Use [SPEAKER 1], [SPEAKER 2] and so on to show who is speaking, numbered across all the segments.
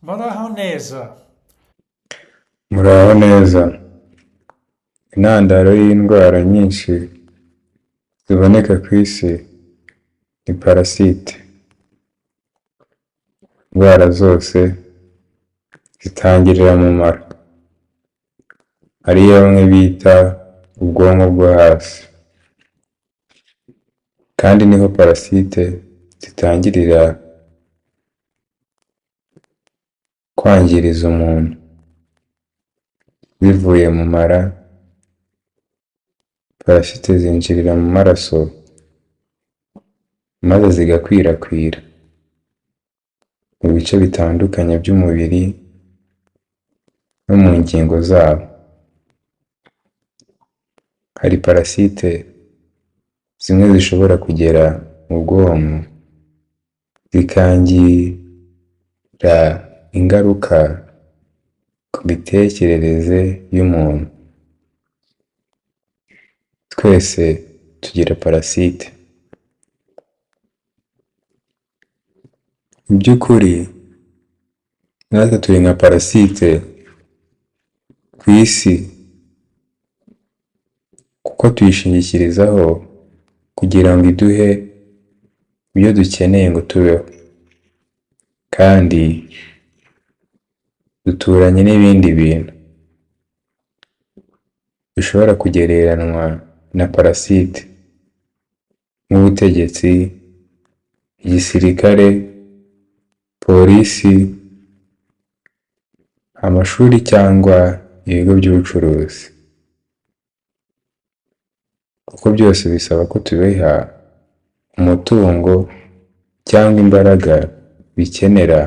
[SPEAKER 1] Muraho neza.
[SPEAKER 2] Muraho neza. Intandaro y'indwara nyinshi ziboneka ku isi ni parasite. Indwara zose zitangirira mu mara, ariyo bamwe bita ubwonko bwo hasi, kandi niho parasite zitangirira kwangiriza umuntu, zivuye mu mara, parasite zinjirira mu maraso maze zigakwirakwira mu bice bitandukanye by'umubiri no mu ngingo zawo. Hari parasite zimwe zishobora kugera mu bwonko zikangira ingaruka ku mitekerereze y'umuntu. Twese tugira parasite. Mu by'ukuri natwe turi nka parasite ku isi kuko tuyishingikirizaho kugira ngo iduhe ibyo dukeneye ngo tubeho, kandi duturanye n'ibindi bintu bishobora kugereranywa na parasite nk'ubutegetsi, igisirikare, polisi, amashuri cyangwa ibigo by'ubucuruzi, kuko byose bisaba ko tubiha umutungo cyangwa imbaraga bikenera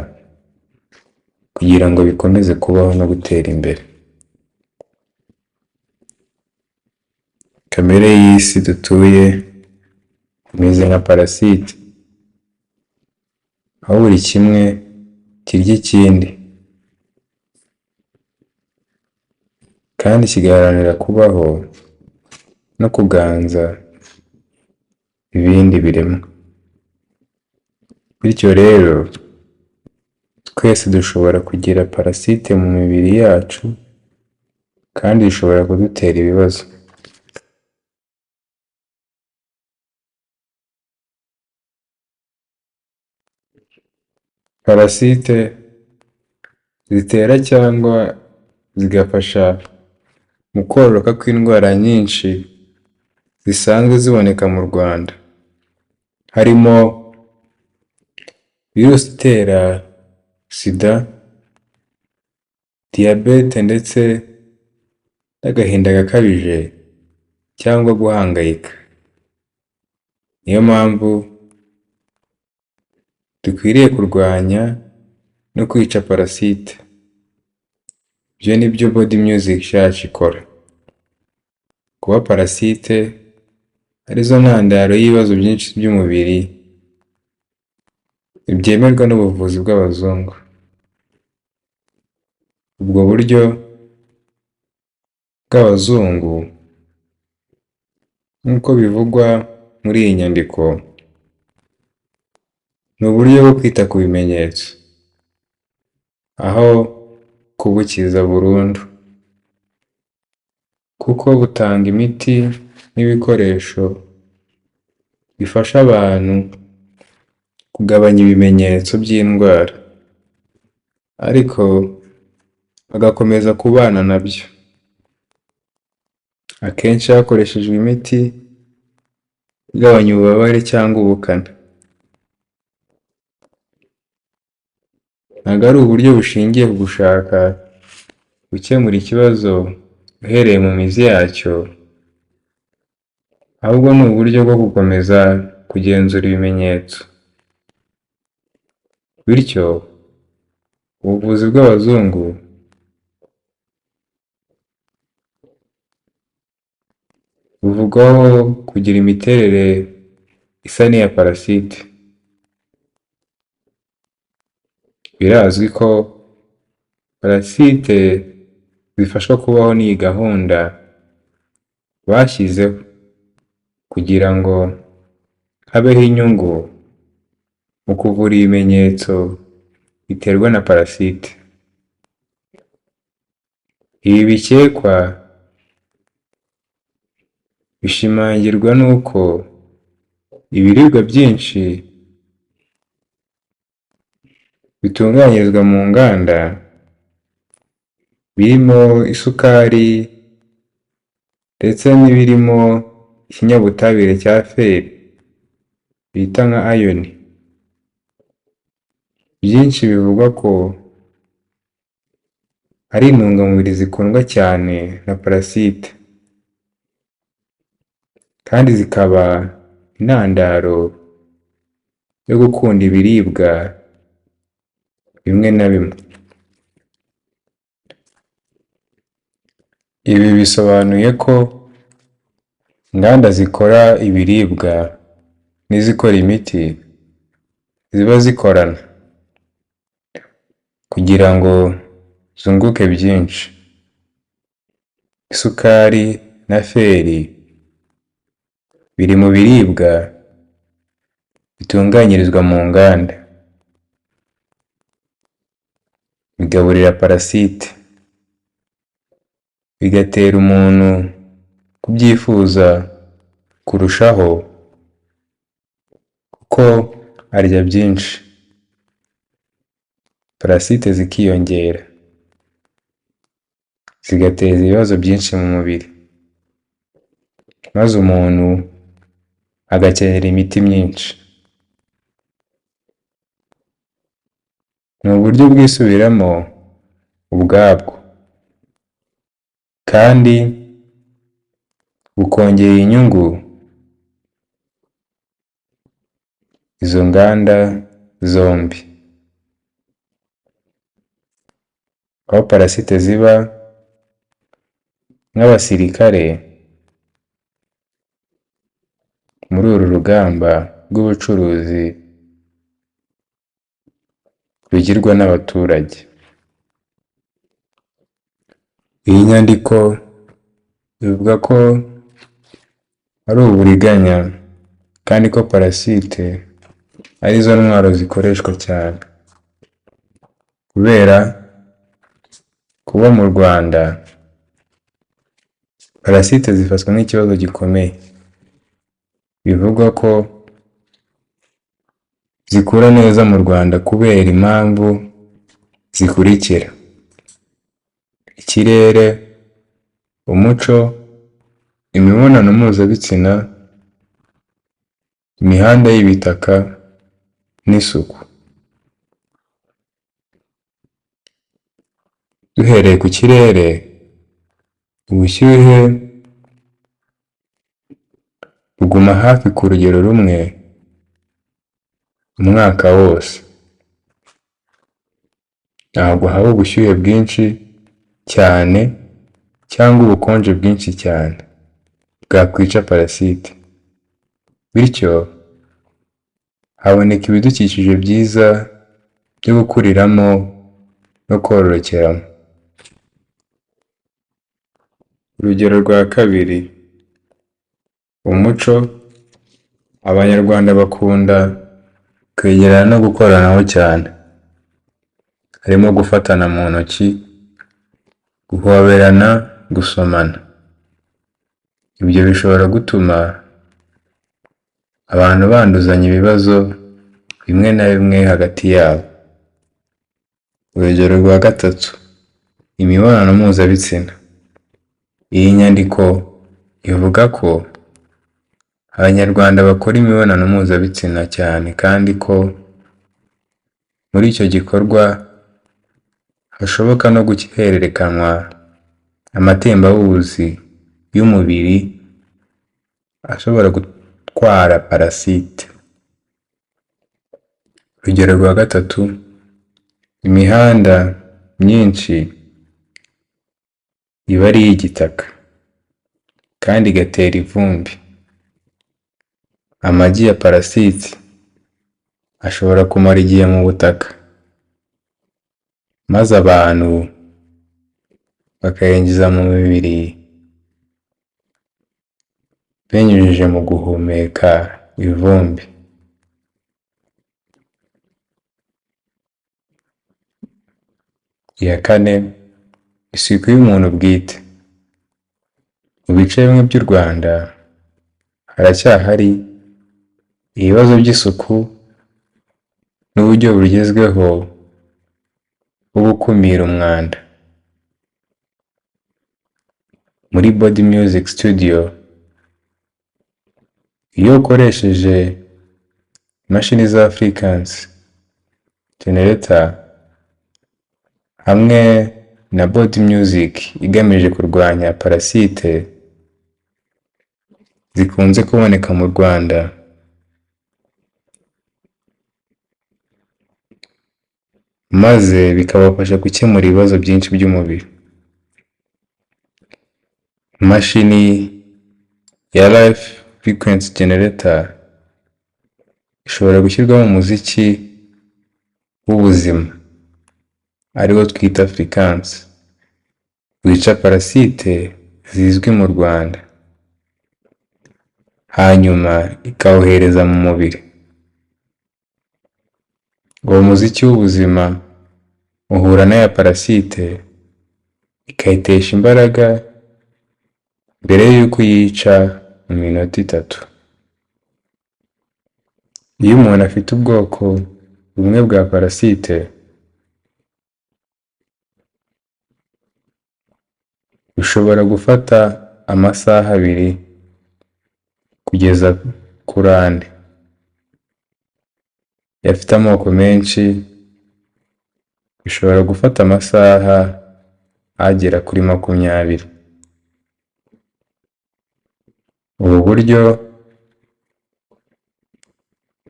[SPEAKER 2] kugira ngo bikomeze kubaho no gutera imbere. Kamere y'isi dutuye imeze nka parasite, aho buri kimwe kirya ikindi kandi kigaharanira kubaho no kuganza ibindi biremwa. Bityo rero twese dushobora kugira parasite mu mibiri yacu kandi ishobora kudutera ibibazo. Parasite zitera cyangwa zigafasha mu kororoka kw'indwara nyinshi zisanzwe ziboneka mu Rwanda, harimo virusi itera SIDA, diyabete ndetse n'agahinda gakabije cyangwa guhangayika. Niyo mpamvu dukwiriye kurwanya no kwica parasite. Ibyo ni byo Body Music Church ikora. Kuba parasite arizo ntandaro y'ibibazo byinshi by'umubiri ntibyemerwa n'ubuvuzi bw'abazungu. Ubwo buryo bw'abazungu nk'uko bivugwa muri iyi nyandiko, ni uburyo bwo kwita ku bimenyetso, aho kubukiza burundu, kuko butanga imiti n'ibikoresho bifasha abantu kugabanya ibimenyetso by'indwara, ariko bagakomeza kubana nabyo, akenshi hakoreshejwe imiti igabanya ububabare cyangwa ubukana. Ntabwo ari uburyo bushingiye ku gushaka gukemura ikibazo uhereye mu mizi yacyo, ahubwo ni uburyo bwo gukomeza kugenzura ibimenyetso. Bityo ubuvuzi bw'abazungu buvugwaho kugira imiterere isa n'iya parasite. Birazwi ko parasite zifashwa kubaho n'iyi gahunda bashyizeho kugira ngo habeho inyungu mu kuvura ibimenyetso iterwa na parasite. Ibi bikekwa bishimangirwa n'uko ibiribwa byinshi bitunganyirizwa mu nganda birimo isukari ndetse n'ibirimo ikinyabutabire cya feri bita nka iron. Byinshi bivugwa ko ari intungamubiri zikundwa cyane na parasite kandi zikaba intandaro yo gukunda ibiribwa bimwe na bimwe. Ibi bisobanuye ko inganda zikora ibiribwa n'izikora imiti ziba zikorana kugira ngo zunguke byinshi. Isukari na feri biri mu biribwa bitunganyirizwa mu nganda, bigaburira parasite, bigatera umuntu kubyifuza kurushaho kuko arya byinshi, parasite zikiyongera, zigateza ibibazo byinshi mu mubiri, maze umuntu agakenera imiti myinshi. Ni uburyo bwisubiramo ubwabwo kandi bukongera inyungu izo nganda zombi. Aho parasite ziba nk'abasirikare muri uru rugamba rw'ubucuruzi rugirwa n'abaturage. Iyi nyandiko ivuga ko ari uburiganya kandi ko parasite arizo ntwaro zikoreshwa cyane kubera kuba mu Rwanda parasite zifatwa nk'ikibazo gikomeye, bivugwa ko zikura neza mu Rwanda kubera impamvu zikurikira: ikirere, umuco, imibonano mpuzabitsina, imihanda y'ibitaka n'isuku. Duhereye ku kirere, ubushyuhe buguma hafi ku rugero rumwe umwaka wose. Ntabwo haba ubushyuhe bwinshi cyane cyangwa ubukonje bwinshi cyane bwakwica parasite, bityo haboneka ibidukikije byiza byo gukuriramo no kororokeramo. Urugero rwa kabiri, umuco, Abanyarwanda bakunda kwegerana no gukoranaho cyane, harimo gufatana mu ntoki, guhoberana, gusomana. Ibyo bishobora gutuma abantu banduzanya ibibazo bimwe na bimwe hagati yabo. Urugero rwa gatatu, imibonano mpuzabitsina. Iyi nyandiko ivuga ko Abanyarwanda bakora imibonano mpuzabitsina cyane kandi ko muri icyo gikorwa hashoboka no guhererekanywa amatembabuzi y'umubiri ashobora gutwara parasite. Urugero rwa gatatu, imihanda myinshi iba ari iy'igitaka kandi igatera ivumbi. Amagi ya parasite ashobora kumara igihe mu butaka, maze abantu bakayinjiza mu mibiri binyujije mu guhumeka ivumbi. Iya kane, isuku y'umuntu bwite. Mu bice bimwe by'u Rwanda haracyahari ibibazo by'isuku n'uburyo bugezweho bwo gukumira umwanda. Muri Body Music Studio, iyo ukoresheje imashini za frequency generator hamwe na Body Music igamije kurwanya parasite zikunze kuboneka mu Rwanda, maze bikabafasha gukemura ibibazo byinshi by'umubiri. Imashini ya Life Frequency Generator ishobora gushyirwamo umuziki w'ubuzima ariwo twita frequency, wica parasite zizwi mu Rwanda, hanyuma ikawohereza mu mubiri. Uwo muziki w'ubuzima uhura n'aya parasite ikayitesha imbaraga mbere y'uko uyica mu minota 3. Iyo umuntu afite ubwoko bumwe bwa parasite, bishobora gufata amasaha 2 kugeza kuri 4. Iyo afite amoko menshi, bishobora gufata amasaha agera kuri 20. Ubu buryo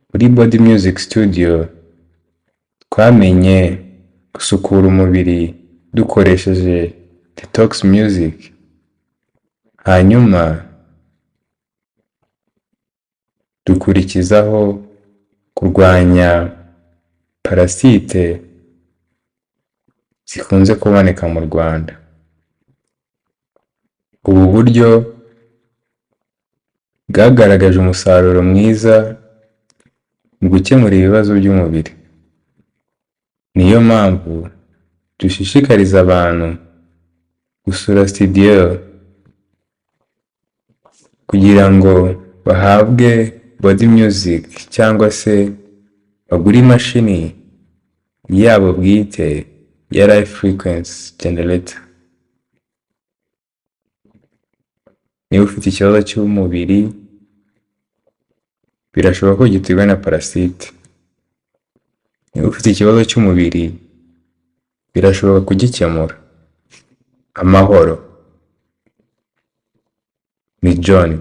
[SPEAKER 2] muri Body Music Studio twamenye gusukura umubiri dukoresheje Detox Music, hanyuma dukurikizaho kurwanya parasite zikunze kuboneka mu Rwanda. Ubu buryo bwagaragaje umusaruro mwiza mu gukemura ibibazo by'umubiri. Niyo mpamvu dushishikariza abantu gusura studio kugira ngo bahabwe Body Music cyangwa se bagure imashini yabo bwite ya Life Frequency Generator. Niba ufite ikibazo cy'umubiri, birashoboka ko giterwa na parasite. Niba ufite ikibazo cy'umubiri, birashoboka kugikemura. Amahoro. Ni John.